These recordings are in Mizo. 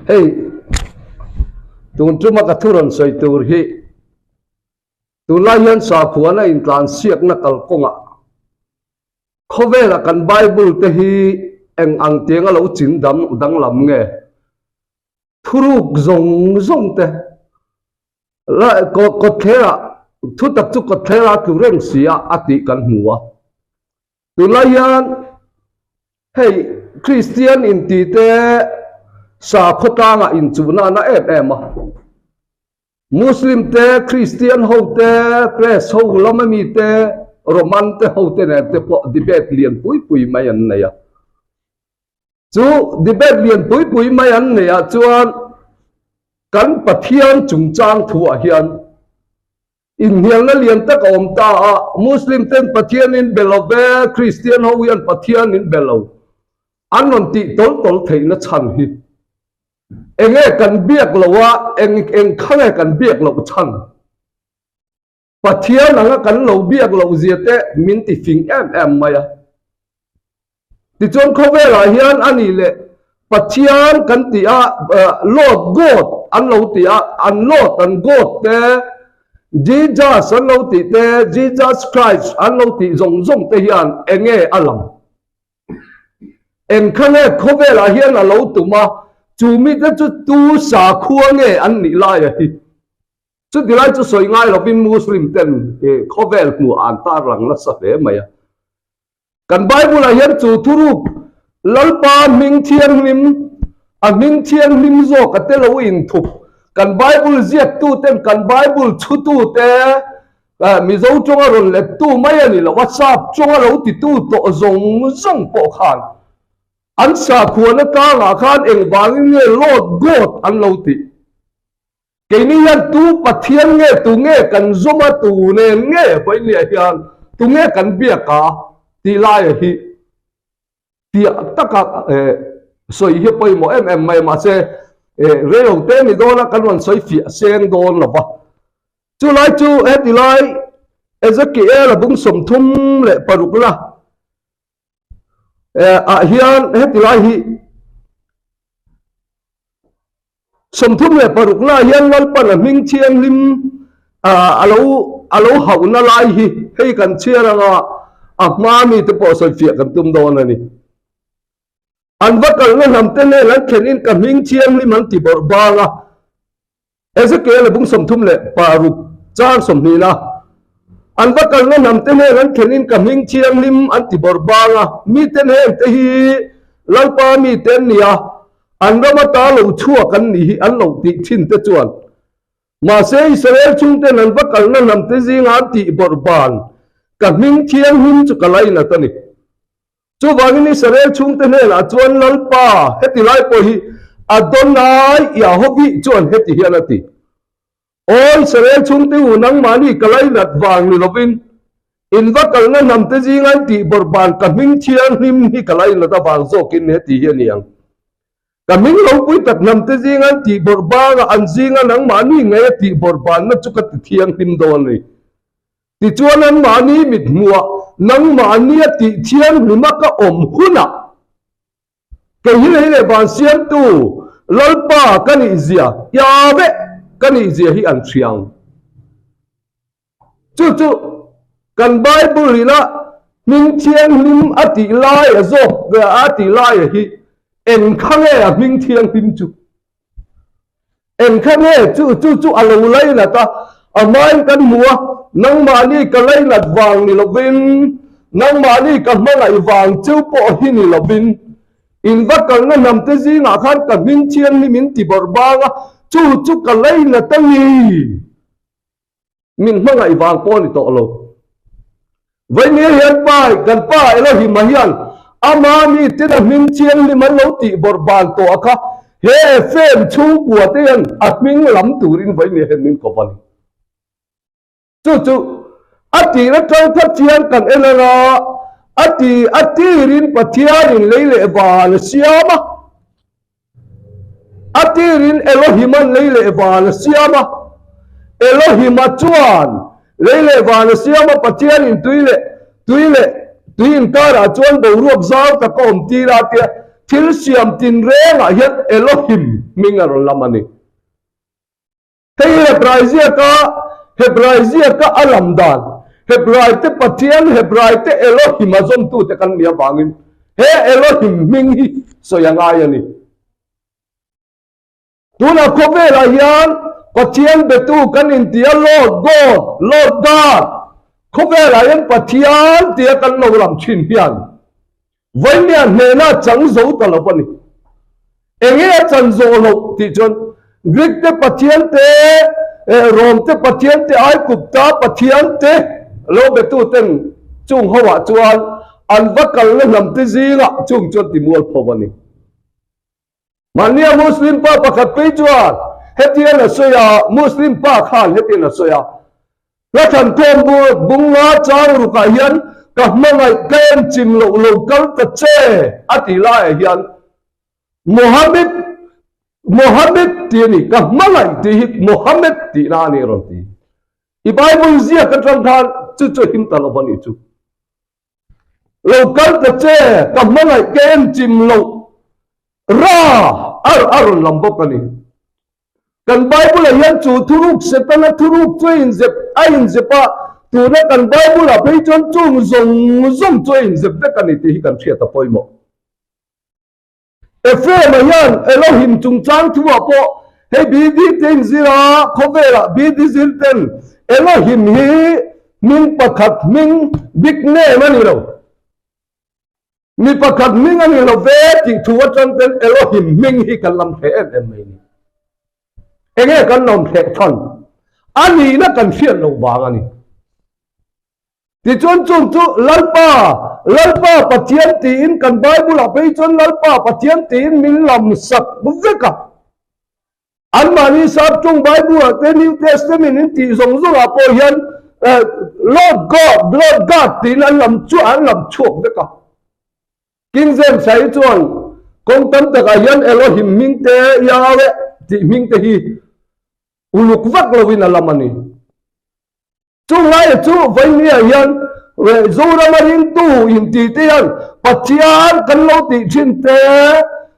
Hei tun tuma ka thu rawn sawi tur hi tunlai hian sakhuana intlansiakna kalkawngah khawvela kan Bible te hi eng ang tianga lo chin dang danglam nge thuruk zawng zawng te la kawtthlerah thu tak chu kawtthlerah tlu reng si a a tih kan hmu a. Tunlai hian hei Kristian inti te sakhaw tlangah inchuhna a na em em a. Muslim te, Kristian ho te, Press ho lama mi te, Roman te ho te nen te pawh debate lian pui pui mai an nei a. Chu debate lian pui pui mai an neih ah chuan kan Pathian chungchang thuah hian Inhnialna lian tak a awm ta a, Muslim ten Pathian in be lo ve, Kristian ho hian Pathian in be lo an rawn tih tawl tawl theihna chhan hi enge kan biak lo a, eng eng kha nge kan biak loh chhan? Pathian anga kan lo biak loh zia te min ti fing em em mai a. Tichuan khawvelah hian a nih leh Pathian kan tih a, Lord God an lo tih a, an Lord an God te, Jesus an lo tih te, Jesus Christ an lo tih zawng zawng te hian eng nge a lang? Eng kha nge khawvelah hian a lo tum a, chu mite chu tu sakhua nge an nih laia hi? Chuti lai chu sawi ngai lovin Muslim ten khawvel hmuh an tarlang nasa hle mai a. Kan Bible-ah hian chu thuruk Lalpa hming thianghlim, a hming thianghlim zawk a te lo inthup. Kan Bible ziaktuten, kan Bible chhutute, Mizo tawnga rawn lettu mai a ni lo a, Sap tawnga lo titu tawh zawng zawng pawh khan an sakhuana tlangah khan engvangin nge Lord God an lo tih? Keini hian tu Pathian nge tu nge kan zawm a, tu nen nge Vawinia hian tu nge kan biak a tih laia hi fiah taka sawi hi pawimawh em em mai mahse reilo te ni dawn a kan rawn sawi fiah seng dawn lo va. Chulai chu heti lai Ezekiel a bung 36 la ah hian heti lai hi 36 na hian Lalpan a hming thianghlim a lo a lo hauhna lai hi hei kan chhiar anga a hma mi te pawh sawifiah kan tum dawn a ni. An va kalna hnam te hnen an thlen in ka hming thianghlim an ti bawrh bang a. Ezekiel a bung 36 chang 20 na an va kalna hnam te hnen an thlen in ka hming thianghlim an ti bawrh bang a. Miten heng te hi Lalpa mite an ni a. An ram ata lo chhuak an nih hi an lo tih thin te chuan mahse Israel chhungten an va kalna hnam te zinga an tih bawrh ban ka hming thianghlim chu ka lainat a ni. Chuvangin Israel chhungte hnenah chuan Lalpa heti lai pawh hi Adonai Yahovih chuan heti hian a ti, Aw Israel chhungte u nangmahni ka lainat vang ni lovin In va kalna hnamte zinga in tih bawrh ban ka hming thianghlim hi ka lainat avang zawkin heti hi a ni ang. Ka hming ropui tak hnamte zinga in tih bawrh banga an zinga nangmahni ngei a tih bawrh banna chu ka ti thianghlim dawn a ni. Tichuan anmahni mithmuhah nangmahni a tih thianghlima ka awm hunah kei hi lei leh van siamtu Lalpa ka nihzia, Yahweh ka nihzia hi an hria ang. Chu chu kan Bible ina hming thianghlim a tih lai a zawk a tih lai a hi eng kha nge a hming thianghlim chu? Eng kha nge chu chu chu a lo lainat a, a hmain kan hmu a, nangmahni ka lainat vang ni lovin, nangmahni ka hmangaih vang chu pawh hi ni lovin, in va kalna hnamte zingah khan ka hming thianghlim in ti bawrh bang a, chu chu ka lainat a ni. Min hmangaih vang pawh a ni tawh lo. Vawinia hian pa, kan pa Elohim-a hian ama miten a hming thianghlim an lo tih bawrh ban tawh a kha, he Ephraim chhungkua te hian a hming lam turin vawinia hian min kawp a ni. Chu chu a tir atang kha chian kan en anga a ti a tirin Pathianin lei leh van a siam a. A tirin Elohim-a'n lei leh van a siam a. Elohim-a chuan lei leh van a siam a, Pathianin tui leh tui leh tui inkarah chuan boruak zau tak a awm tir a tia. thil siam tinrengah hian Elohim hming a rawn lam a ni. Hei hi Hebrai ziaka Hebrai ziaka a lam dan, Hebrai te Pathian, Hebrai te Elohim a zawmtute kan nih avangin he Elohim hming hi sawi a ngai a ni. Tunah khawvelah hian Pathian betu kan inti a, Lord God, Lord God, khawvelah hian Pathian tia kan lo lam thin hian Vawinia hnena chang zo ta lo a ni. Enge a chan zawh loh tih chuan Greek te Pathian te, Rome te Pathian te, Aigupta Pathian te lo betu ten chung ho ah chuan an va kalna hnam te zingah chung chuan ti mualpho a ni. Mahnia Muslim pa pakhat phei chuan hetiang a sawi a, Muslim pa khan hetiang a sawi a, Hla thlankhawm bunga chang rukah hian ka hmangaih ka en chim loh lo kal ta che a tih laiah hian Mohammed Mohammed tih a ni, ka hmangaih tih hi Mohammed tihna a ni a rawn ti. I Bible ziak atang khan chu chu a him ta lo va nih chu. Lo kal ta che, ka hmangaih ka en chim loh ra a a rawn lam bawk a ni. Kan Bible-ah hian chu thuruk Setana thuruk chu a inzep a inzep a, tuna kan Bible-ah phei chuan chung zawng zawng chu a inzep vek a ni tih hi kan hriat a pawimawh. Ephraim-a hian Elohim chungchang thuah pawh hei BD te inzir a, khawvelah BD zir ten Elohim hi hming pakhat hming, big name, a ni lo. Mi pakhat hming a ni lo ve tih thu atang ten Elohim hming hi kan lam hreh em em mai ni. Enge kan lawm hreh chhan? A nihna kan hriat loh vang a ni. Tichuan chung chu Lalpa, Lalpa Pathian tiin kan Bible-ah phei chuan Lalpa Pathian tiin min lam sak vek a. Anmahni Sapṭawng Bible-ah te New Testament in tih zawng zawngah pawh hian Lord God, Lord God tiin an lam chu an lam chhuak vek a. King James ah hi chuan kawng tam takah hian Elohim hming te, Yahweh tih hming te hi uluk vak lovin a lam a ni. Chunglai chu Vainia hian Zorama ringtu inti te hian Pathian kan lo tih thin te,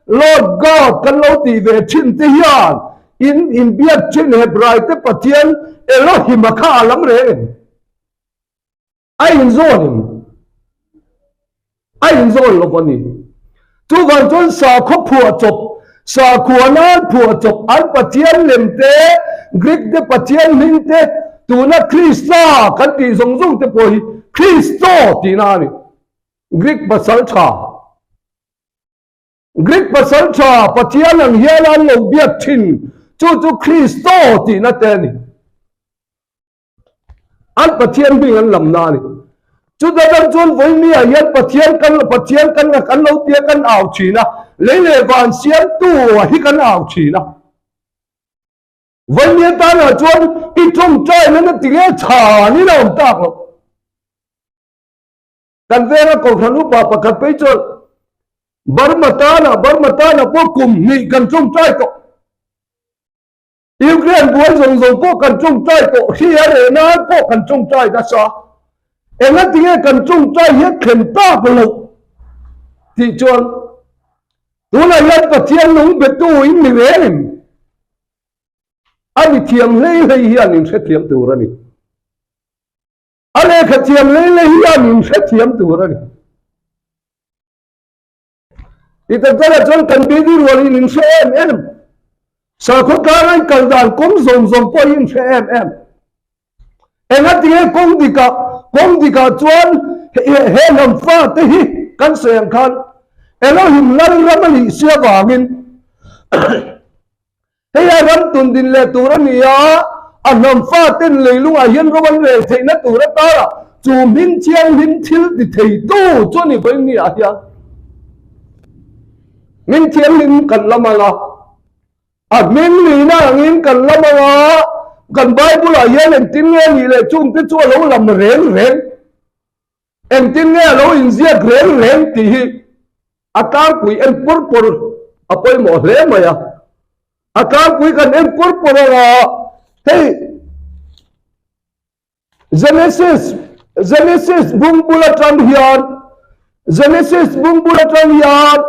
Lord God kan lo tih ve thin te hian in inbiak thin Hebrai te Pathian Elohim a kha a lam reng em? A inzawn em? A inzawn lo a ni. Chuvang chuan sakhaw phuah chawp, sakhua nan phuah chawp an Pathian lem te, Greek te Pathian hming te, tuna Krista kan tih zawng zawng te pawh hi Kristo tihna a ni. Greek pasal tha. Greek pasal tha Pathian ang hian an lo biak thin, chu chu Kristo tihna te a ni. An Pathian hming an lam na a ni. Chuta tang chuan Vawimia hian Pathian kan Pathian kan kan lo tia kan au thin a, lei leh van siamtu hi kan au thin a. Vawimia tanah chuan i tawngtai nana tinge chhan in a awm tak loh. Kan venga Kohhran upa pakhat phei chuan Burma tanah Burma tanah pawh kum hnih kan tawngtai tawh. Ukraine buai zawng zawng pawh kan tawngtai tawh, hri a reh nan pawh kan tawngtai nasa. Engatinge kan tawngtai hi a thlen tak loh tih chuan tunah hian Pathian nung betu in ni reng em? A mi thiam hlei hlei hian in hrethiam tur a ni. A lehkha thiam hlei hlei hian in hrethiam tur a ni. I taktakah chuan kan bidi rual in inhre em em. Sakhaw tlang an kal dan kawng zawng zawng pawh hi inhre em em. Engatinge kawng dikah kawng dikah chuan he hnam fate hi kan sawi ang khan Elohim Lalram a nih si avangin Hei a ram tun din leh tur a ni a, a hnam faten leilungah hian ro an rel theihna tur atara chu hming thianghlim thil ti theitu chu a ni vawi ah hian hming thianghlim kan lam ang a, a hming nihna angin kan lam ang a, kan Bible ah hian engtin nge a nih leh chungte chu a lo lam reng reng. Engtin nge a lo inziak reng reng tih hi a tlangpui en pur pur a pawimawh hle mai a. A tlangpui kan en pur pur anga hei Genesis Genesis bungbul atang hian Genesis bungbul atang hian.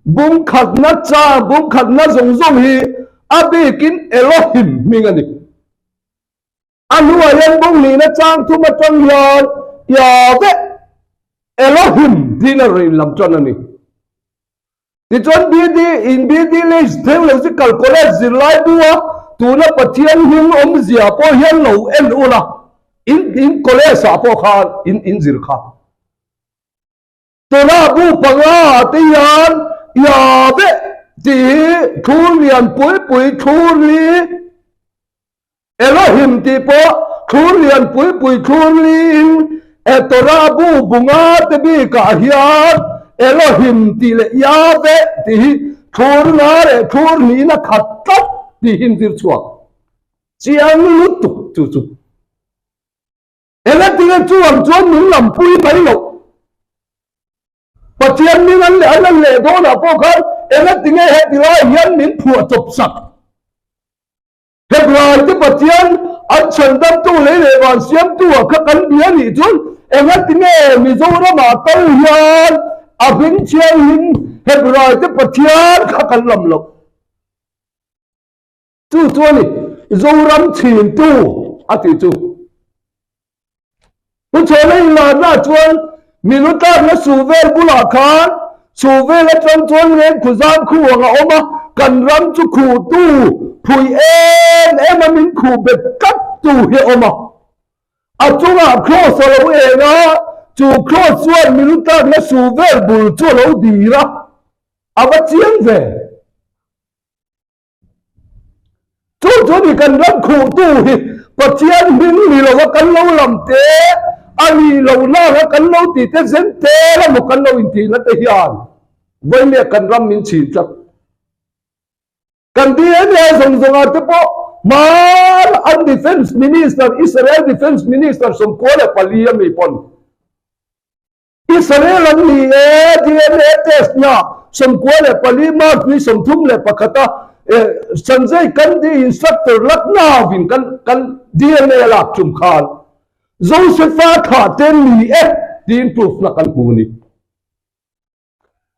Bung khatna chang, bung khatna zawng zawng hi a bikin Elohim hming a ni. A hnuah hian bung hnihna chang thum atang hian Yahweh Elohim tiin a rawn inlam tan a ni. Tichuan BD in BD Leh Theological College zirlai bu a tuna Pathian hming awmzia pawh hian lo en ula, in in college ah pawh khan in in zir kha. Tuna bu panga ah te hian Yahweh tih hi thlur lian pui pui thlur li, Elohim tih pawh thlur lian pui pui thlur liin e Torah bu bunga te bikah hian Elohim tih leh Yahweh tih hi thlur nga leh thlur hnihna khat tlat tih hi inzir chhuak chiang lutuk chu chu. Engatinge chu ang chuan min lampui mai loh? Pathian min an leh an leh dawnah pawh khan engatinge heti lai hian min phuah chawp sak? Hebrai te Pathian an chhandamtu lei leh van siamtu ah kha kan bia nih chuan engatinge Mizoram ah kal hian a hming thianghlim Hebrai te Pathian kha kan lam loh? Chu chu a ni Zoram chhintu a tih chu. Pu Chhawna inlarna chuan Milu tlakna Suhvel bulah khan Suhvel atang chuan Lengkhuzam khu ang a awm a, kan ram chu khuhtu phui em em a min khuh bet tlat tu hi a awm a. A chungah Kraws a lo eng a, chu Kraws chuan Milu tlakna Suhvel bul chu a lo dir a, a va chiang ve. Chu chu ni kan ram khuhtu hi Pathian hming ni lova kan lo lam te, a nih loh laka kan lo tih te zen te emaw kan lo intihna te hian vawinia kan ram min chhin tlat. Kan DNA zawng zawngah te pawh hmaan an Defence Minister, Israel Defence Minister 94 ami pawn Israel an ni e, DNA test na 94 March ni 31 a Sanjay Gandhi instructor Lucknow in kan kan DNA lak tum khan Josepha thlah te ni e tiin proof na kan hmu ni.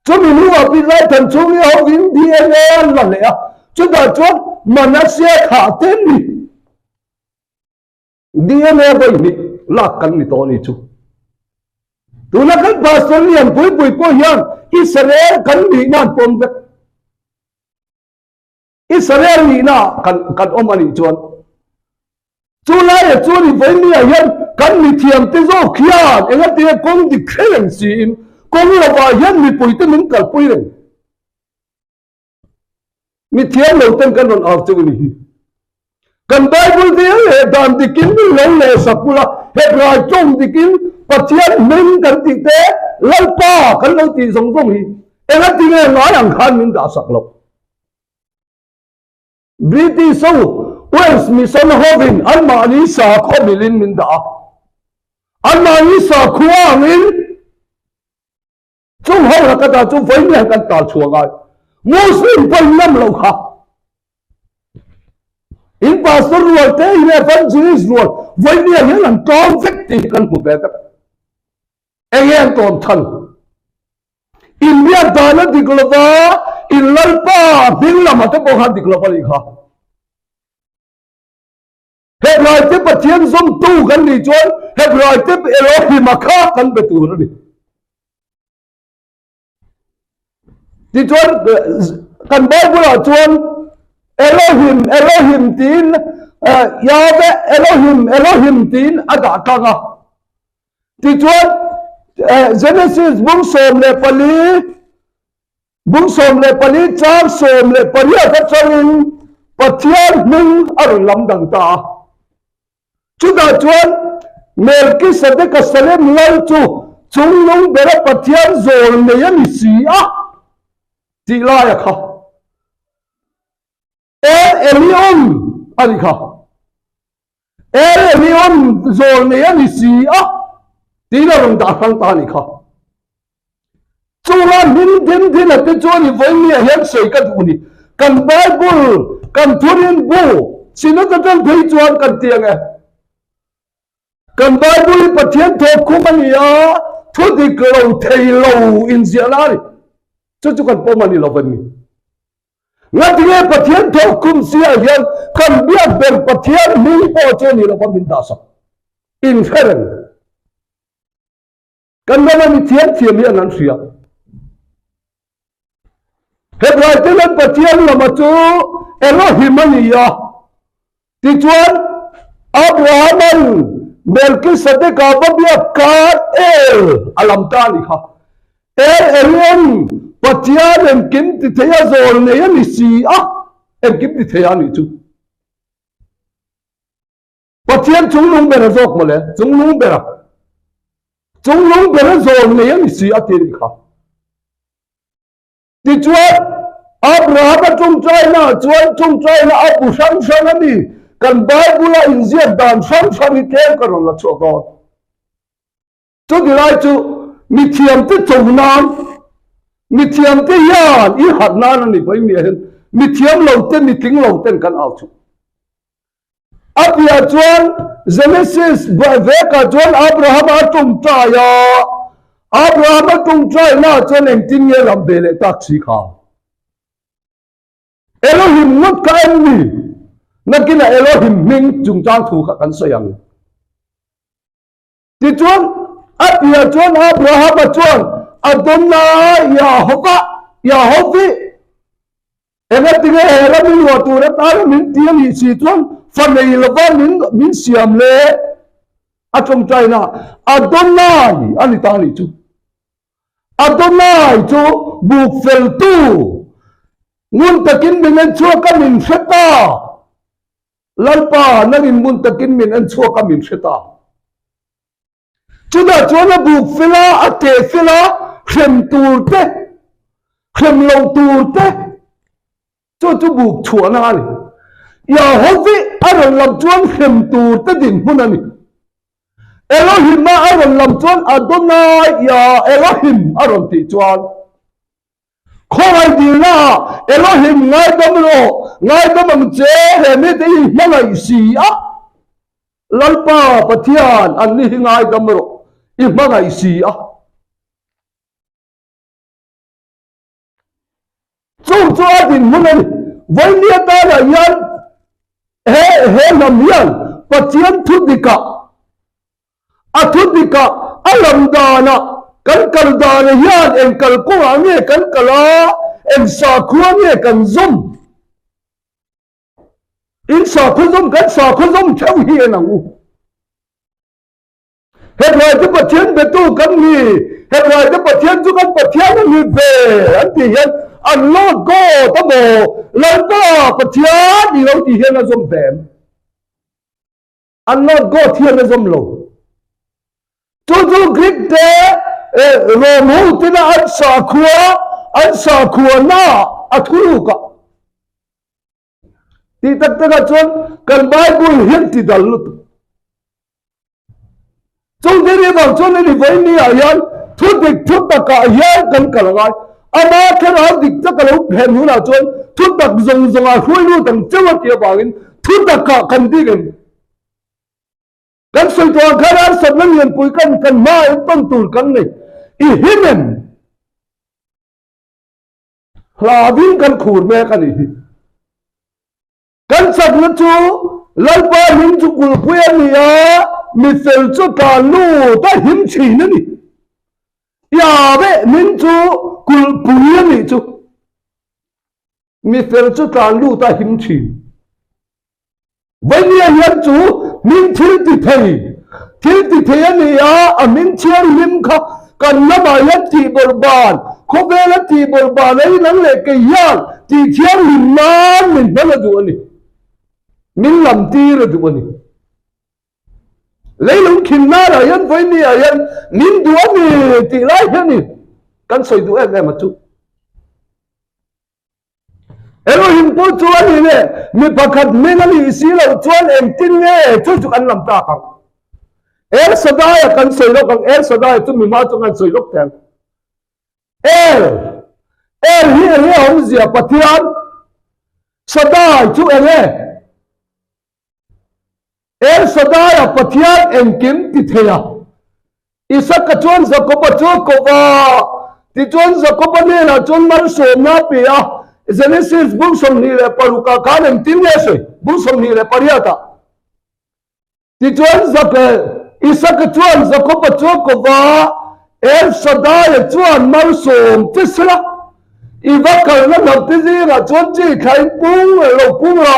Chumi hnuah Pi Laithanchhungi hovin DNA an la leh a, chutah chuan Manasseh thlah te ni. DNA vawi hnih lak kan ni tawh a ni chu. Tuna kan pastor lian pui pui pawh hian Israel kan nihna an pawm vek. Israel nihna kan kan awm a nih chuan chu laia chuan i vawinia hian kan mithiam te zawk hian engatinge kawng dik hre reng siin kawng lovah hian mipuite min kalpui reng. Mi thiam lo ten kan rawn au cheu a ni hi. Kan Bible vel leh dan dikin min lo leh sak bula Hebrai tawng dikin Pathian hming kan tih te Lalpa kan lo tih zawng zawng hi engatinge ngai ang khan min dah sak loh. British ho Wales mission hovin anmahni sakhaw milin min dah a. Anmahni sakhua angin Chung ho la ka ta chu vawi miah kan tal chhuah ngai. Muslim pawh in ngam lo kha. In pastor rual te in evangelist rual vawi miah hian an tlawm vek tih hi kan hmu ve vek. Enge an tlawm chhan? In biak dan a dik lova, in lalpa hming lamah te pawh khan dik lova nih kha. Hebrai te Pathian zawmtu kan nih chuan Hebrai te Elohim a kha kan be tur a ni. Tichuan kan Bible ah chuan Elohim Elohim tiin Yahweh Elohim Elohim tiin a dah tlang a. Tichuan Genesis bung 14 Bung 14 chang 18 atangin Pathian hming a rawn lam dang ta a. Chutah chuan Melkisedeka Salem lal chu chungnung bera Pathian zawl nei a ni si a tih laia kha El Elyon a ni kha. El Elyon zawl nei a ni si a tiin a rawn dah hrang ta a nih kha. Chunga hming din din a te chuan i vawinia hian sawi ka duh ni. Kan Bible, kan thurin bu, Synod atang phei chuan kan ti ang e. Kan Bible hi Pathian thawkkhum a ni a, thu dik lo thei lo inziahna a ni. Chu chu kan pawm a ni lo em ni? Ngatinge Pathian thawhkhum siah hian kan biak ber Pathian hming pawh chu a ni lo va min dahsak inhre reng. Kan rama mi thiam thiam hian an hria. Hebrai ten an Pathian lama chu Elohim a ni a. Tichuan Abrahaman Melkisedeka va biak kar El a lam ta a ni kha. El Elyon Pathian engkim ti thei a zawl nei a ni si a, engkim ti thei a nih chu. Pathian chunglung ber a zawk mawle, chunglung ber a, chunglung ber a zawl nei a ni si a ti a nih kha. Tichuan, Abrahama ṭawngṭaina chuan ṭawngṭaina a bu hrang hrang a ni. Kan Bible-a inziak dan hrang hrang hi tlem ka rawn la chhuak dawn. Chuti lai chu mithiamte cho nan, mithiamte hian i harh nan a ni vawi miah hian mithiam lo te, mitling lo ten kan au chhuh. A piah chuan Genesis vekah chuan Abrahama a ṭawngṭai a, Abrahama ṭawngṭaina chuan engtin nge lam ve leh tak si kha? Elohim ngawt kha em ni? Nakinah Elohim hming chungchang thu kha kan sawi ang. Tichuan, a piah chuan Abrahama chuan Adonai Yahovah, Yahovi, engatinge he ram i luah tur atana min ti a nih si chuan fa nei lova min min siam le? A tawngtaina Adonai a ni ta a nih chu. Adonai chu buk feltu, ngun takin min en chhuak a min hre ta. Lalpa, nangin hmun takin min en chhuak a, min hre ta. Chutah chuan a buk fel a, a teh fel a, hrem tur te, hrem loh tur te, chu chu buk chhuahna a ni. Yahovih a rawn lam chuan hrem tur te dinhmun a ni. Elohim-a a rawn lam chuan Adonai Ya Elohim a rawn tih chuan Khawngaih dilna ah Elohim ngaidam rawh, ngaidam ang che, he mite hi hmangaih si a, Lalpa Pathian an ni hi ngaidam rawh, i hmangaih si a. Chung chu a dinhmun a ni. Vawinia tanah hian he he hnam hian Pathian thu dikah A thu dikah a lam danah kan kal dana hian eng kal kawngah nge kan kal a, eng sakhua nge kan zawm? In sakhua zawm kan sakhua zawm theuh hi en ang u. Hetlai te Pathian betu kan ni, hetlai te Pathian chu kan Pathian a ni ve an tih hian an Lord God a maw, Lalpa Pathian i lo tih hian a zawm ve em? An Lord God hian a zawm lo. Chu chu Greek te Rome ho tina an sakhua an sakhua na a thuruk a. Tih tak takah chuan kan Bible hian ti dal lutuk. Chung thil hi vang chuan ani vawi ni ah hian thu dik thu takah hian kan kal angai. Ama thlarau dik tak a lo phen hunah chuan thu tak zawng zawng ah hruai lut ang cheu a tih avangin thu takah kan dik em? Kan sawi tawh ang khan harsatna lianpui kan kan hmaah entawn tur kan nei i him em? Hlavin kan khur mek a nih hi. Kan chakna chu Lalpa hming chu kulhpui a ni a, mi fel chu tlan lut a him thin a ni. Yahweh hming chu kulhpui a nih chu mi fel chu tlan lut a him thin. Vainia hian chu hming thil ti thei, thil ti thei a ni a, a hming thianghlim kha kan lamah hian tihbawlh ban, khawvela tihbawlh ban a inang leh kei hian tih thianghlim nan min hman a duh a ni. Min lam tir a duh a ni. Leilung khin nanah hian vawinia hian min duh a ni tih lai hian ni kan sawi duh em em a chu. Elohim pawh chu a ni le, mi pakhat hming a nih si loh chuan engtin nge chu chu kan lam tak ang? El Shaddai-a kan sawi lawk ang, El Shaddai chu mi hma chuan kan sawi lawk thei ang. El, El hi eng nge awmzia Pathian? Shaddai chu eng nge? El Shaddai-a Pathian engkim ti thei a. Isaka chuan Jakoba chu a ko va. Tichuan Jakoba hnenah chuan malsawmna a pe a, Genesis bung 26 ah khan engtin nge a sawi? Bung 28 ah. Tichuan Isaka chuan Jakoba chu a ko va, El Shaddai-a chuan malsawm che sela, i va kalna hnamte zingah chuan chi thla in pung lo pung la,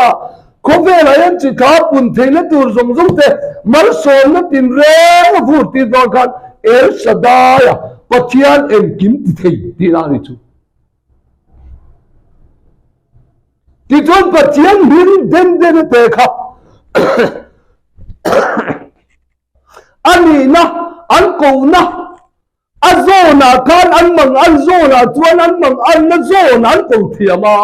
khawvelah hian chi thla a pun theihna tur zawng zawng te malsawmna tinreng a vur tir dawn khan El Shaddai-a Pathian engkim ti thei tihna a ni chu. Tichuan Pathian hming den den a te kha a nihna an kohna a zawnah khan an mang an zawnah chuan an mang anna zawn an ko thiam a.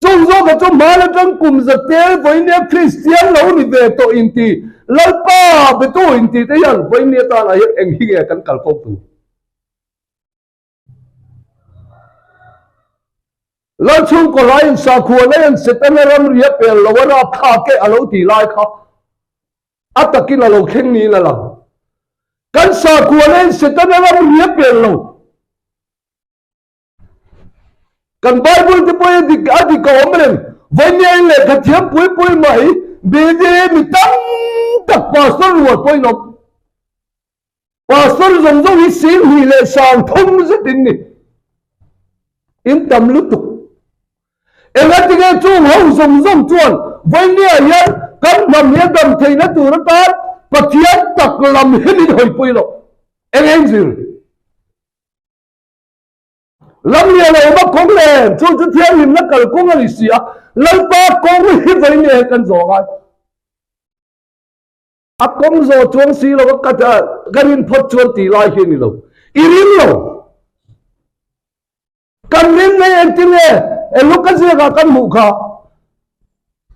Chung zawka chu hmaan atang kum za tel vawinia Kristian lo ni ve tawh inti Lalpa betu inti te hian vawinia tanah hian eng hi nge kan kalkawp tur? Lalchhungkaw laiin sakhua lei an Setana ramri a pel lo a rapthlak e a lo tih lai kha a takin a lo thleng niin a lang. Kan sakhua leiin Setana ramri a pel lo. Kan Bible te pawh hi a dik a dik a awm reng. Vawinia in lehkha thiam pui pui mai BD mi tam tak pastor rual pawhin awm. Pastor zawng zawng hi 20 leh 30 zet in ni. In tam lutuk. Engatinge chung ho zawng zawng chuan vawinia hian kan hnam hi a dam theihna tur atan Pathian tak lam hi min hawipui loh. Eng eng zir? Lam lian a awm a kawng lem chu chu thianghlimna kalkawng a ni si a, Lalpa kawng hi vawinia hian kan zawh ngai. A kawng zawh chuang si lo a ka ka rin phawt chuan tih lai hi a ni lo. I ring lo. Kan rin mai engtin nge Luka ziakah kan hmuh kha.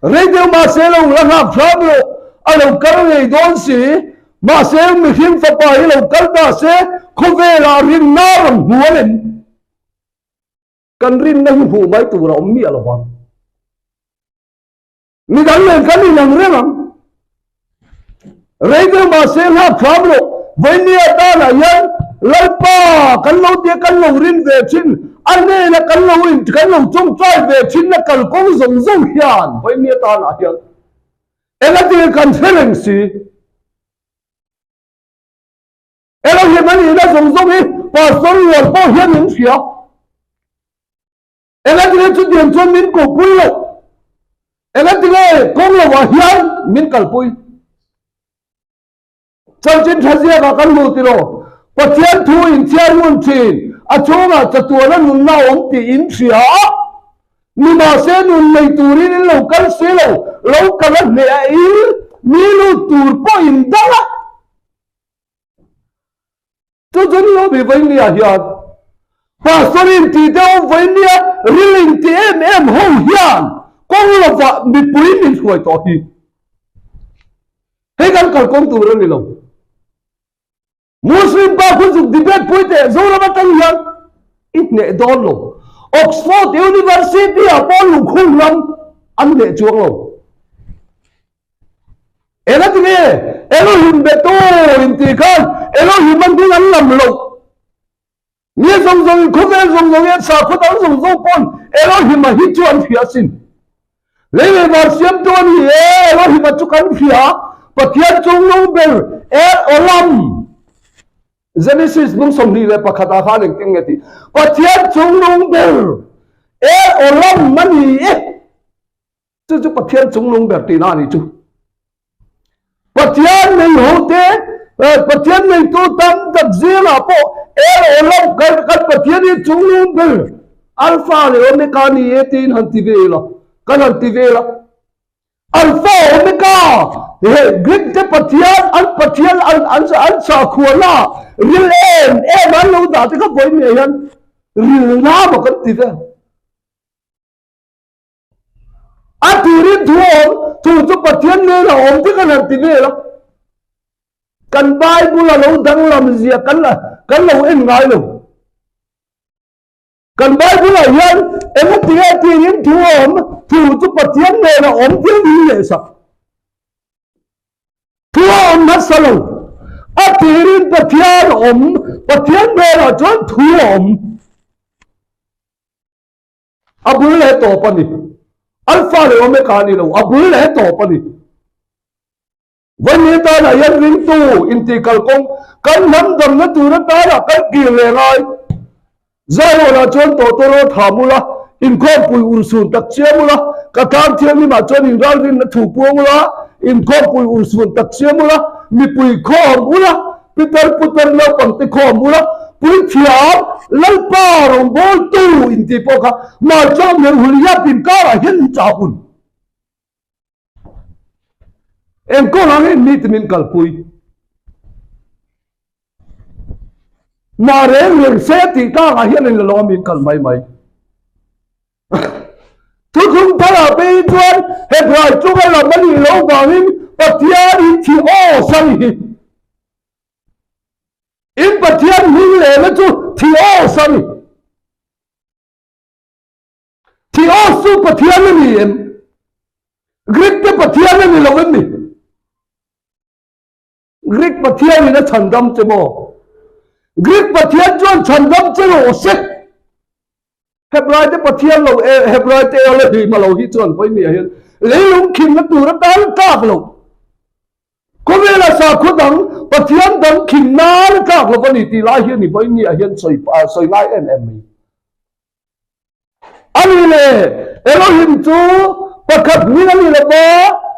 Rei deuh mahse lo la nghak hram rawh, a lo kal ngei dawn si. Mahse mihring fapa hi lo kal ta se khawvelah rinna rawn hmu a lem. Kan rinna hi hmuh mai tur a awm miah lo vang. Midang nen kan inang reng ang. Rei deuh mahse nghak hram rawh. Vawinia tanah hian Lalpa kan lo tia kan lo rin ve thin, a hnena kan lo in kan lo tawngtai ve thin na kalkawng zawng zawng hian vawinia tanah hian engatinge kan hre reng si. Elohim a nihna zawng zawng hi Pastor rual pawh hian min hria. Engatinge chutiang chuan min kohpui loh? Engatinge kawng lovah hian min kalpui? Chanchin tha ziakah kan hmu ti lo. Pathian thu inchhiar ngun thin, a chhungah chatuana nunna a awm tih in hria a. Nimahse nun nei turin in lo kal si lo, lo kal a hneh a il, mi lut tur pawh in dang a. Chu chu ni awm hi Vawinia hian Pastor in tih deuh Vawinia ril in ti em em ho hian kawng lovah mipui min hruai tawh hi. Hei kan kalkawng tur a ni lo. Muslim pa khu zuk debate pui teh Zoram atang hian i hneh dawn lo. Oxford University ah pawh lukhung ram an hneh chuang lo. Engati nge Elohim betu intih khan Elohim a hming an lam loh? Mi zawng zawngin khawvel zawng zawngin sakhaw dang zawng zawng pawn Elohim a hi chu an hria asin. Lei leh van siamtu a ni e, Elohim a chu kan hria, Pathian chungnung ber El Olam. Genesis hnung 21 ah khan engtin nge tih? Pathian chungnung ber El Olam a ni e. Chu chu Pathian chunglung ber tihna a nih chu. Pathian nei ho te, Pathian neitu tam tak zingah pawh El Olam kan kan Pathian hi chunglung ber Alpha leh Omega a ni e tiin han ti ve ila, kan han ti vel a. Alpha Omega he Greek te Pathian an Pathian an an an sakhuana ril em em an lo dah te kha vawi ngei hian ril na maw kan ti vel. A turin thu a awm, thu chu Pathian nen a awm tih kan han ti vel a. Kan Bible a lo danglam zia kan la kan lo en ngai lo. Kan Bible ah hian engati nge turin thu a awm, thu chu Pathian nen a awm tih a ni leh sak. Thu a awm hmasa lo. A tirin Pathian a awm, Pathian hnenah chuan thu a awm. A bul leh tawp a ni. Alpha leh Omega a ni lo, a bul leh tawp a ni. Vawini tanah hian ringtu intih kalkawng kan hnam damna tur atana kan kir leh ngai. Zaihawnah chuan tawhtawraw tha mula, inkhawmpui urhsun tak chiam ula, ka tlang thianghlimah chuan inralrinna thu puang ula, inkhawmpui urhsun tak chiam ula, mipui khawm ula, pitar putar naupangte khawm ula, puithiam Lalpa rawngbawltu intih pawh kha Marcham leh Huliap inkarah hian in chah hun. Eng kawng ang in mite min kalpui. Mah reng reng se tih tlangah hian in la lo a min kal mai mai. Thuthlung tharah phei chuan Hebrai chunga lam a nih loh vangin Pathian in thi aw sari hi. In Pathian hming lehna chu thi aw sari. Theos chu Pathian a ni em? Greek te Pathian a ni lo em ni? Greek Pathian in a chhandam che maw? Greek Pathian chuan chhandam che rawh se. Hebrai te Pathian lo e Hebrai te Elohim a lo hi chuan vawi mi ah hian leilung khinna tur atan tlak lo. Khawvela sakhaw dang Pathian dang khin nan a tlak lo a ni tih lai hian i vawi mi ah hian sawi sawi ngai em em mai. A ni le, Elohim chu pakhat hming a ni lo va,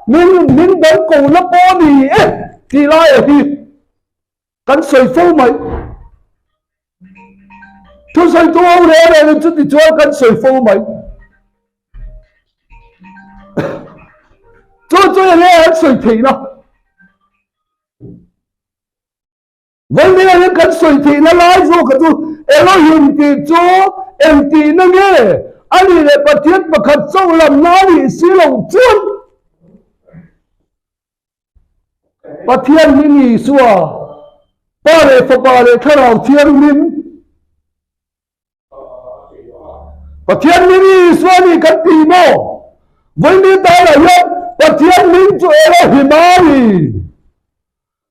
min hming dang kohna pawh a ni e tih laia hi kan sawi fo mai. Thusawitu ho reng rengin chuti chuan kan sawi fo mai. Chu chu enge an sawi theihna? Vawimei hian kan sawi theihna lai zawka chu Elohim tih chu engtihna nge a nih leh Pathian pakhat chauh lamna a nih si loh chuan Pathian hming Isua, Pa leh Fapa leh Thlarau Thianghlim Pathian hming Isua nih kan ti maw? Vawini tanah hian Pathian hming chu Elohim a ni.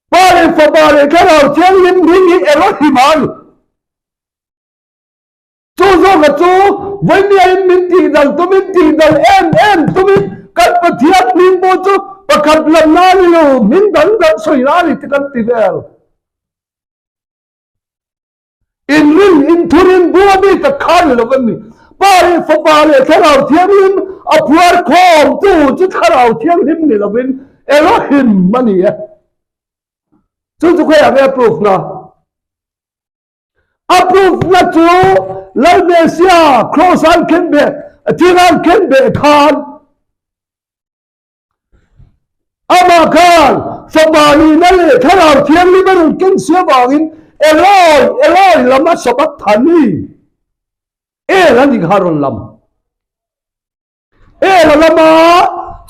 Pa leh Fapa leh Thlarau Thianghlim hming hi Elohim a ni. Chu zawka chu vawinia in min tihdal tumin tihdal em em tumin kan Pathian hming pawh chu pakhat lamna a ni lo, hming dang dang sawina a ni ti kan ti vel. Inrin inthurin bua mi tak kha ni lo kan ni. Pa leh Fapa leh Thlarau Thianghlim a phuar khawm tu chu Thlarau Thianghlim ni lovin Elohim a ni e. Chu chu khawiah nge a proof na? A proof na chu Lal Messiah cross an khen beh, thing an khen beh khan Amah khan Fapa nihna leh Thlarau Thianghlim a rawn ken si avangin Eloi, Eloi lam a sabachthani. El a ni kha rawn lam. El a lam a,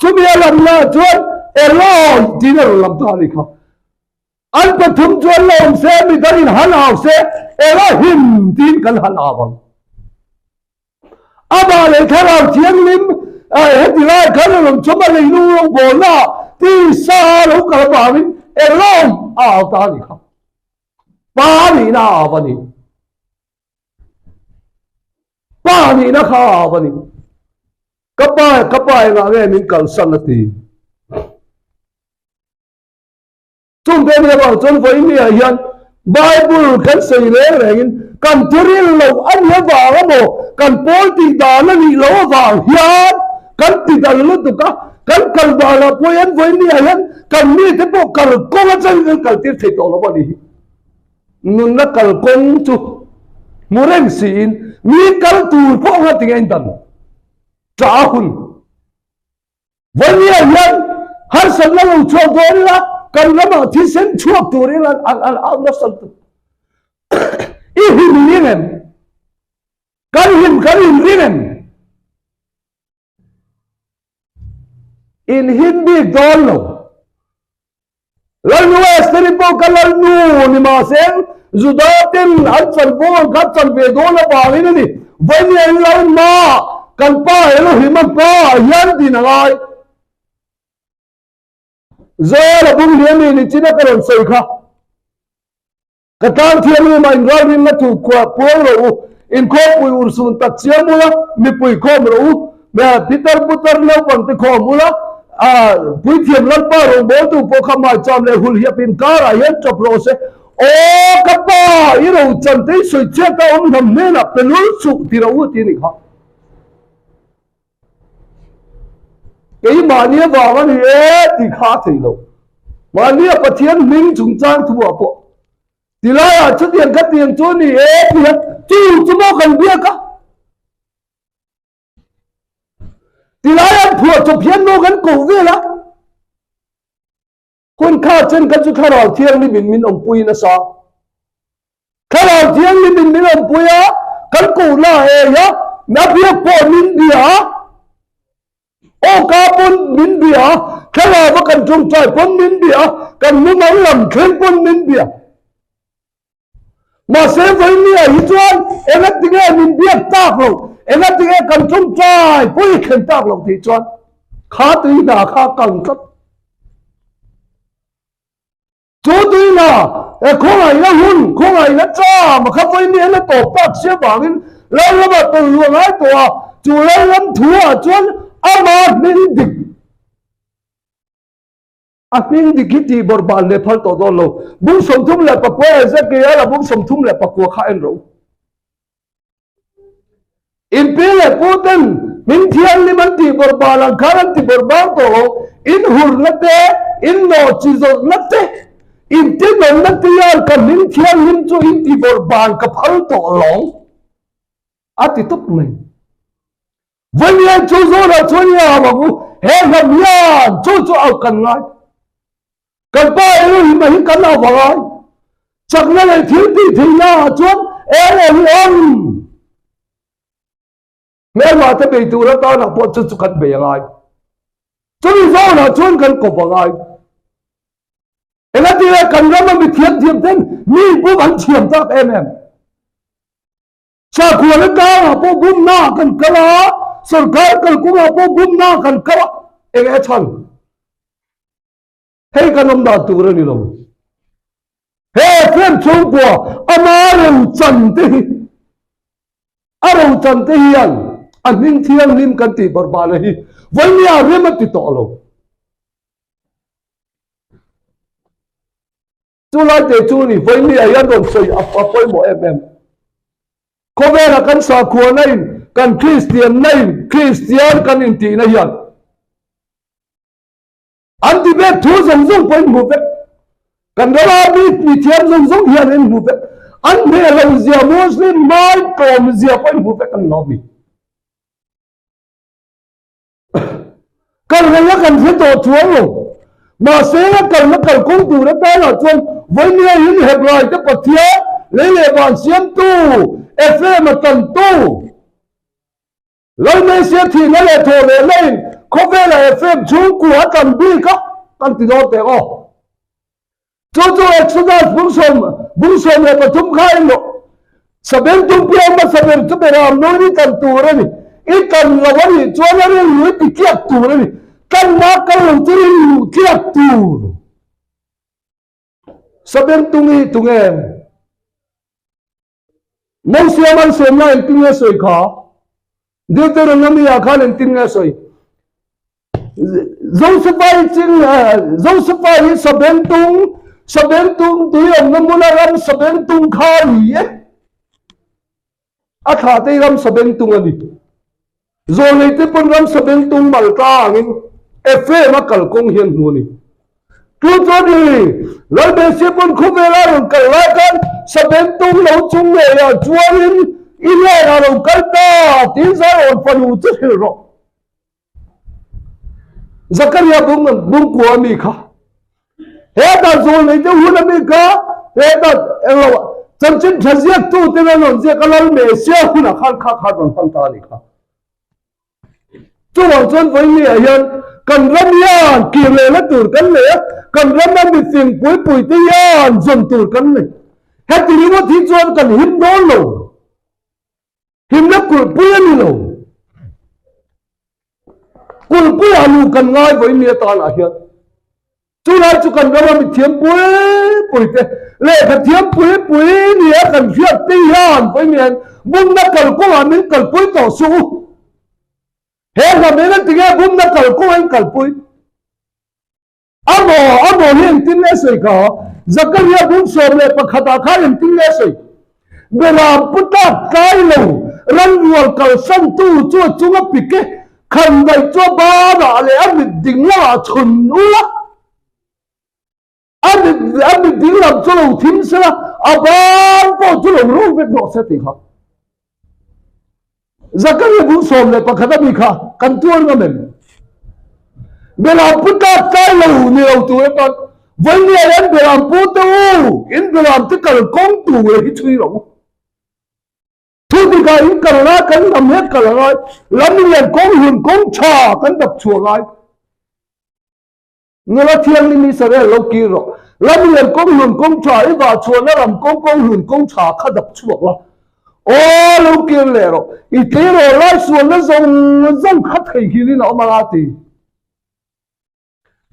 chumi a lam lah chuan Eloi tiin a rawn lam ta a ni kha. An pathum chuan la awm se, midangin han au se, Elohim tiin kan han au ang. Amah leh Thlarau Thianghlim heti lai khan a rawn chawm a, leilung rawngbawlna tisa a lo kal avangin Eloi a au ta a ni kha. Pa nihna a au a ni. Pa nihna kha a au a ni. Ka pa, ka pa engah nge min kalsan a ti. Chungte nia vang chuan vawinia hian Bible kan sawi reng rengin kan thuril loh a nih avang emaw kan pawl tih dan a nih loh avang hian kan ti dal lutuk a, kan kal danah pawh hian vawinia hian kan mite pawh kalkawng atangin kan kaltir thei tawh lo a ni hi. Nunna kalkawng chu hmu reng siin mi kal tur pawh anga tinge in dan ṭah hun. Vawlnia hian harsatna lo chhuak dawn ila kan ramah thisen chhuak turin an an an au nasa lutuk. I him ring em? Kan him kan in ring em? In him bik dawn lo. Lalnu Esther-i pawh ka lalnu ni mahse Juda ten an chanvo ang kha chan ve dawn avangin a ni. Vawinia in lalma kan pa Elohim-a hmaah hian din a ngai. Zoel a bung hliam i ni chin a ka rawn sawi kha. Ka tlang thianghlim ah inralrinna thu khuah puang rawh u, inkhawmpui urhsun tak siam ula, mipui khawm rawh u, pitar putar naupangte khawm ula, puithiam Lalpa rawngbawltu pawh kha maicham leh hulhiap inkarah hian chawp rawh se. Aw ka pa, i rochan te i sawi chhiat a awm hnam hnenah pe lul suh ti rawh u ti a nih kha. Keimahni avang a ni e tih kha a thei lo. Mahnia Pathian hming chungchang thu ah pawh tilaiah chutiang kha tiang chu a ni e tih a chu chu maw kan biak a. Tilai an phuah chawp hian maw kan koh vel a. Hun kha chen kha chu Thlarau Thianghlim in min awmpui nasa. Thlarau Thianghlim in min awmpui a, kan kohna a ei a, na biak pawh min bia a, awka pawn min bia a, Thlarau a kan tawngtai pawn min bia a, kan mumang lam thleng pawn min bia. Mahse vawinia hi chuan engatinge min biak tak loh, engatinge kan tawngtai pawh i thlen tak loh tih chuan kha tui hna kha kang tlat. Chu tuina e khawngaihna hun, khawngaihna cham a kha vawinia la tawp tak si avangin Lalramah tawlh luh a ngai tawh a, chu Lalram thu ah chuan ama hming dik A hming dik hi tih bawrh ban leh phal tawh dawn lo. Bung 39 Ezekiel a bung 39 kha en rawh u. In pi leh pu ten hming thianghlim an tih bawrh ban ang khan an ti bawrh bang tawh lo. In hurna te, in nawh chi zawrhna te, in tinawmna te hian ka hming thianghlim chu in ti bawrh ban ka phal tawh lo. A ti tawp mai. Vawiin chu zawnah chuan i au ang u, he hnam hian chu chu au kan ngai. Kan pa Elohim-a hi kan au angai. Chakna leh thil tih theihna ah chuan Elohim awm. Hmelmah te bei tur atana pawh chu chu kan bei angai. Chumi zawnah chuan kan kawp angai. Engatinge kan rama mi thiamthiam ten mi bum an thiam tak em em. Sakhuana tlangah pawh bumna kan kal a, sorkar kalkawngah pawh bumna kan kal a, eng e chhan? Hei kan awm dan tur a ni lo. He film chhungkua ama rochan te hi a rochan te hian a hming thianghlim kan tih bawrhbana hi vawinia rem a ti tawh lo. Chu lai te chu ni vawinia hian rawn sawi a pawimawh em em. Khawvela kan sakhuana in kan Kristianna in Kristian kan intihna hian an ti vek thu zawng zawng pawh in hmu vek. Kan rama mi mithiam zawng zawng hian in hmu vek. An hmeh lo zia Muslim hmai tlawm zia pawh in hmu vek an lo mi. Kal reng a kan hre tawh chuang lo. Mahse a kalna kalkawng tur atanah chuan vawinia in Hebrai te Pathian lei leh van siamtu Ephraim-a tantu Lalmesia thihna leh thawh leh laiin khawvela Ephraim chhungkua a tan bik a kan ti dawn teh aw. Chu chu Exodus bung 13 kha in rawh. Sabengtung piang hmasa ber chu Beram nuin i tlan tur a ni. I tlan lo a nih chuan a rilru i ti tliak tur a ni. Tlanna kal lo chu rilru tliak tur. Sabengtung hi tunge? Mosia malsawmna engtin nge sawi kha? Deuteronomy-ah khan engtin nge sawi? Josepha hi ching Josepha hi sabengtung sabengtung tui awmna hmuna ram sabengtung kha a ni e. A thlah te hi ram sabengtung a ni. Zawlei te pawn ramsa bengtung mal tlangin Ephraim a kalkawng hian hmu a ni. Chu chuan i Lalbesia pawn khawvela a rawn kal lai khan sa bengtung lo chung ngeiah chuanin i hnenah a lo kal ta tiin Zion fanu chu hrilh rawh. Zakaria bung bungkua mi kha hetah zawlei deuh hun a mi kha hetah englo chanchin tha ziak tu ten an rawn ziak a lal Mesia hunah khan kha kha rawn hmang ta a ni kha. Chuvang chuan vawiin ah hian kan ram hian kir lehna tur kan nei a, kan rama mifing pui pui te hian zawm tur kan nei. Heti ringawt hi chuan kan him dawn lo. Himna kulhpui a ni lo. Kulhpui ah luh kan ngai vawiin ni atan ah hian. Chulai chu kan rama mithiam pui pui te. Lehkha thiam pui pui nia kan hriat te hian vawiin bumna kalkawngah min kalpui tawh suh u. He hnam eng atinge bumna kalkawngah in kalpui? A maw, a maw hi engtin nge sawi kha? Zakaria bung 11 ah khan engtin nge sawi? Beram pu tlak tlai lo, ranrual kalsantu chu a chunga pik e, khandaih chu a banah leh a mit ding lamah chhun ul a. A mit a mit ding lam chu lo thim sela, a ban pawh chu lo ro vek rawh se tih kha. Zakaria bung 11 a mi kha kan tuar ngam em? Beram pu tlak tlai lo ni lo tur atan vawinia hian beram pu te u in beram te kal kawng tur hi chhui rawh u. Thu tikah in kal ngai kan lam hian kal a ngai, lam lian kawng hlun kawng tha kan dap chhuah ngai. Nula thianghlim Israel lo kir rawh. Ram lian kawng hlun kawng tha i vah chhuahna ram kawng kawng hlun kawng tha kha dap chhuak la. Aw lo kir leh rawh. I tleirawl lai sualna zawng zawng kha theihnghilhin a awm anga ti.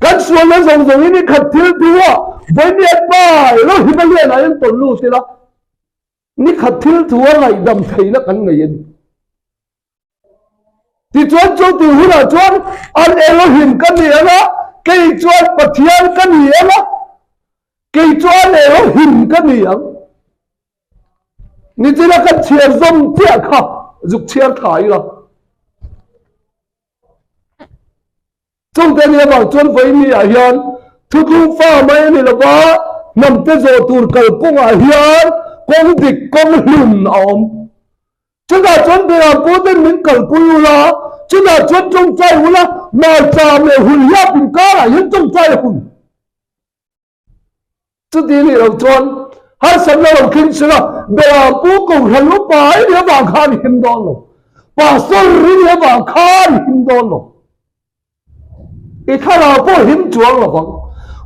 Kan sualna zawng zawngin i khat thil thu a, Vawiin pa Elohim a lianah hian tawn lut ila, ni khat thil thu a ngaihdam theihna kan nei a ni. Tichuan chu tih hunah chuan an Elohim ka ni ang a, kei chuan Pathian ka ni ang a, kei chuan Elohim ka ni ang. Nichina kan chhiar zawm chiah kha zuk chhiar tha ila. Chungte ni avang chuan vawiin ah hian thutlung fa mai a ni lo va, hnamte zawh tur kalkawngah hian kawng dik kawng hlun a awm. Chutah chuan Beram puten min kalpui ula, chutah chuan tawngtai ula, maicham leh hulhiap inkarah hian tawngtai a hun. Chuti nih loh chuan harsatna lo thleng sela, Beram pu Kohhran upa i nih avang khan i him dawn lo, Pastor i nih avang khan i him dawn lo, i thlarau pawh him chuang lo vang.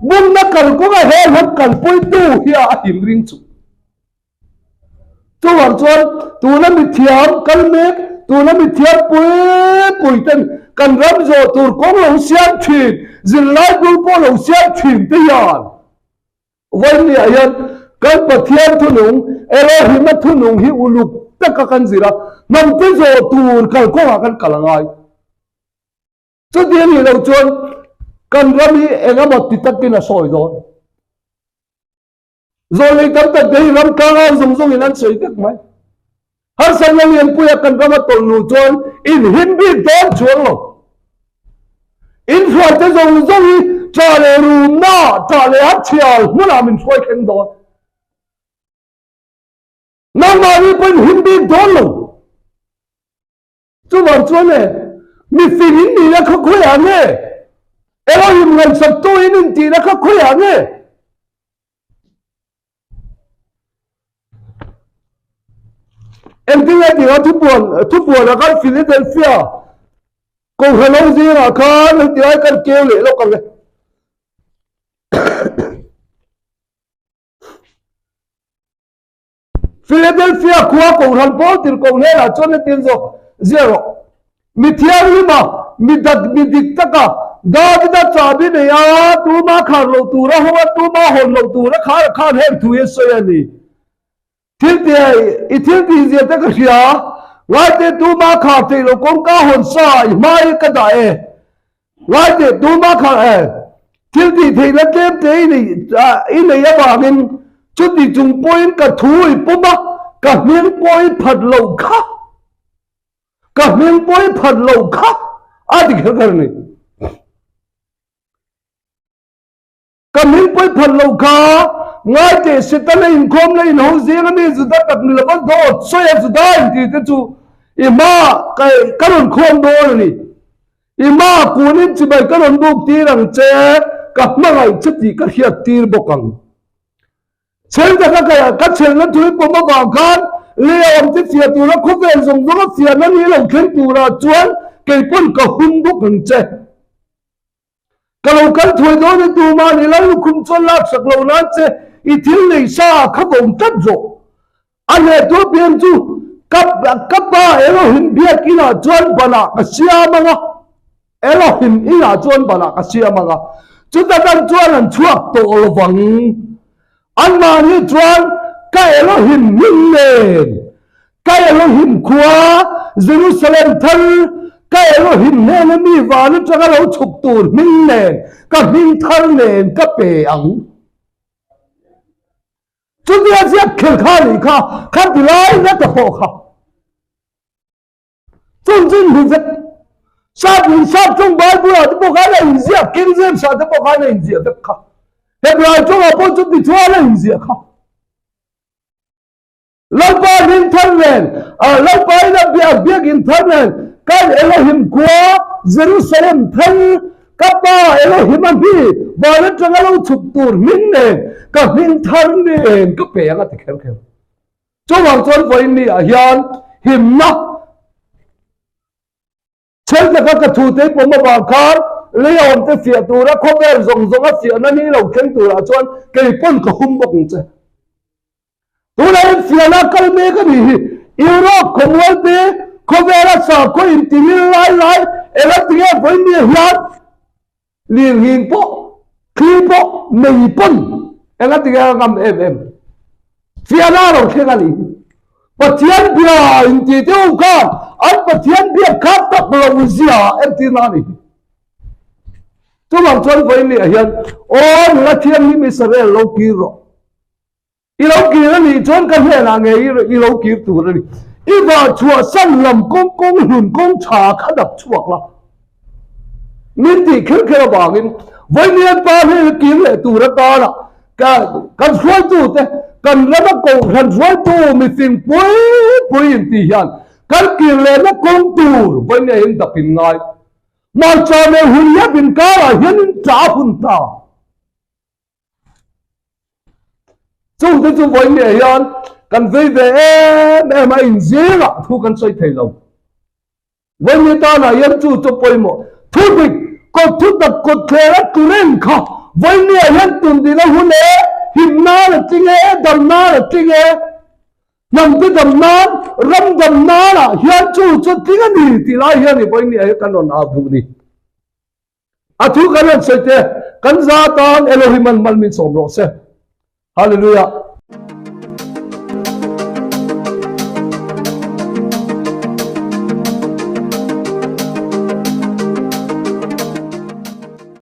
Bumna kalkawnga he hlawm kalpuitu hi a him ring chu. Chuvang chuan tuna mithiam kal mek, tuna mithiam pui pui ten kan ram zawh tur kawng lo siam thin, zirlai bul pawh lo siam thin te hian vawinia hian kan Pathian thunung, Elohim-a thunung hi uluk taka kan zir a, hnamte zawh tur kalkawngah kan kal a ngai. Chuti a nih loh chuan kan ram hi engemaw ti takin a sawi dawn. Zawlei tam tak te hi ram tlangau zawng zawngin an sawi vek mai. Harsatna lianpuia kan rama tawlh luh chuan inhim bik dawn chuang lo. Inhruaite zawng zawng hi ṭah leh rumna, ṭah leh a chhiar hmunah min hruai thleng dawn. Nangmahni pawh inhim bik dawn lo. Chuvang chuan e, mi fing in nihna kha khawiah nge? Elohim ngaihsaktu in intihna kha khawiah nge? Engtin nge tih kha thupuan thupuanah khan Philadelphia Kohhran ho zingah khan heti lai kan keu leh lawk ang e. Philadelphia khua Kohhran pawl tirhkoh hnenah chuan hetiang zawk ziah rawh, Mi thianghlima, mi dak, mi dik taka Davida chahbi nei a, tuma khar loh tura hawng a, tuma hawn loh tura khar a khan heng thu hi a sawi a ni. Thil tih i thil tih zia te ka hria, ngaite tuma khar theih loh kawngka hawn sa i hma hi ka dah e. Ngaite tuma kha e, thil tih theihna tlem te i nei i nei avangin chuti chung pawhin ka thu i pum a, ka hming pawh i phat loh kha, ka hming pawh i phat loh kha a ti kher kher a ni. Ka hming pawh i phat loh kha, ngaite Setana inkhawm leh inho zing ami Juda tak ni lova dawt sawi a Juda inti te chu i hmaah ka ka rawn khawm dawn a ni. I hmaah kunin chibai ka rawn buk tir ang che, ka hmangaih che tih ka hriat tir bawk ang. Chhel taka ka ka chhelna thu i pawm avang khan lei a awm te fiah tura khawvel zawng zawng a fiahna ni lo thleng turah chuan kei pawn ka hum bawk ang che. Ka lo kal thuai dawn e tumah ni lo lukhum chuan laksak lo nan che i thil nei sa kha vawm tlat zawh. A hlehtu apiang chu ka ka pa Elohim biak inah chuan banah ka siam ang a, Elohim inah chuan banah ka siam ang a, chuta tan chuan an chhuak tawh lovang. Anmahni chuan ka Elohim hming nen, ka Elohim khua Jerusalem thar, ka Elohim hnena mi van atanga lo chhuk tur hming nen, ka hming thar nen ka pe ang. Chutia ziak kher kha nih kha, kha ti lai nata pawh kha. Chung chu inhmu vek. Sap in sap chung Bible ah te pawh khan a inziak, King James ah te pawh khan a inziah vek kha. Hebrai tawngah pawh chuti chuan a inziah kha. Lalpa hming thar nen, Lalpa in a biak biakin thar nen, kan Elohim khua Jerusalem thar, ka pa Elohim a hmi van atanga lo chhuk tur hming nen, ka hming thar nen ka pe ang a ti kher kher. Chuvang chuan vawiin ni ah hian himna chhel taka ka thu te pawm avang khan lei a awm te fiah tura khawvel zawng zawng a fiahna ni lo thleng turah chuan kei pawn ka hum bawk ang che. Tunah hian fiahna kal mek a nih hi. Europe khawmual te khawvela sakhaw intimil lai lai eng a tinge vawiin ni ah hian Lirnghing pawh, thli pawh, mei pawn eng a ti nge a ngam em em. Fiahna a lo thleng a nih hi. Pathian bia inti te ho khan an Pathian biak kha tak lo zia entirna a nih hi. Chuvang chuan vawiin ni ah hian aw nula thianghlim Israel lo kir rawh. I lo kir a nih chuan ka hnenah nge i lo kir tur a ni. I vah chhuah san lam kawng kawng hlun kawng tha kha dap chhuak la. Min tih kher kher avangin Vawiin pa hnena kir leh tur atana kan hruaitute, kan rama kohhran hruaitu mifing pui pui intih hian kan kir lehna kawng tur Vawiin hian dap in ngai. Hmarcha leh Huriat inkarah hian in tah hun ta. Chungte chu vawiin hian kan vei ve em em a, inzingah thu kan sawi thei lo. Vawiin tanah hian chu chu pawimawh. Thu dik, kawt thu tak kawt thler a tlu reng kha vawiin hian tum dihna hun e, him nan a tling e, dam nan a tling e, hnamte dam nan, ram dam nanah hian chu chu tling a ni tih lai hian i vawiin hian kan rawn au duh ni. A thu kan rawn sawi te, kan za tan Elohim an mal min sawm rawh se. Hallelujah.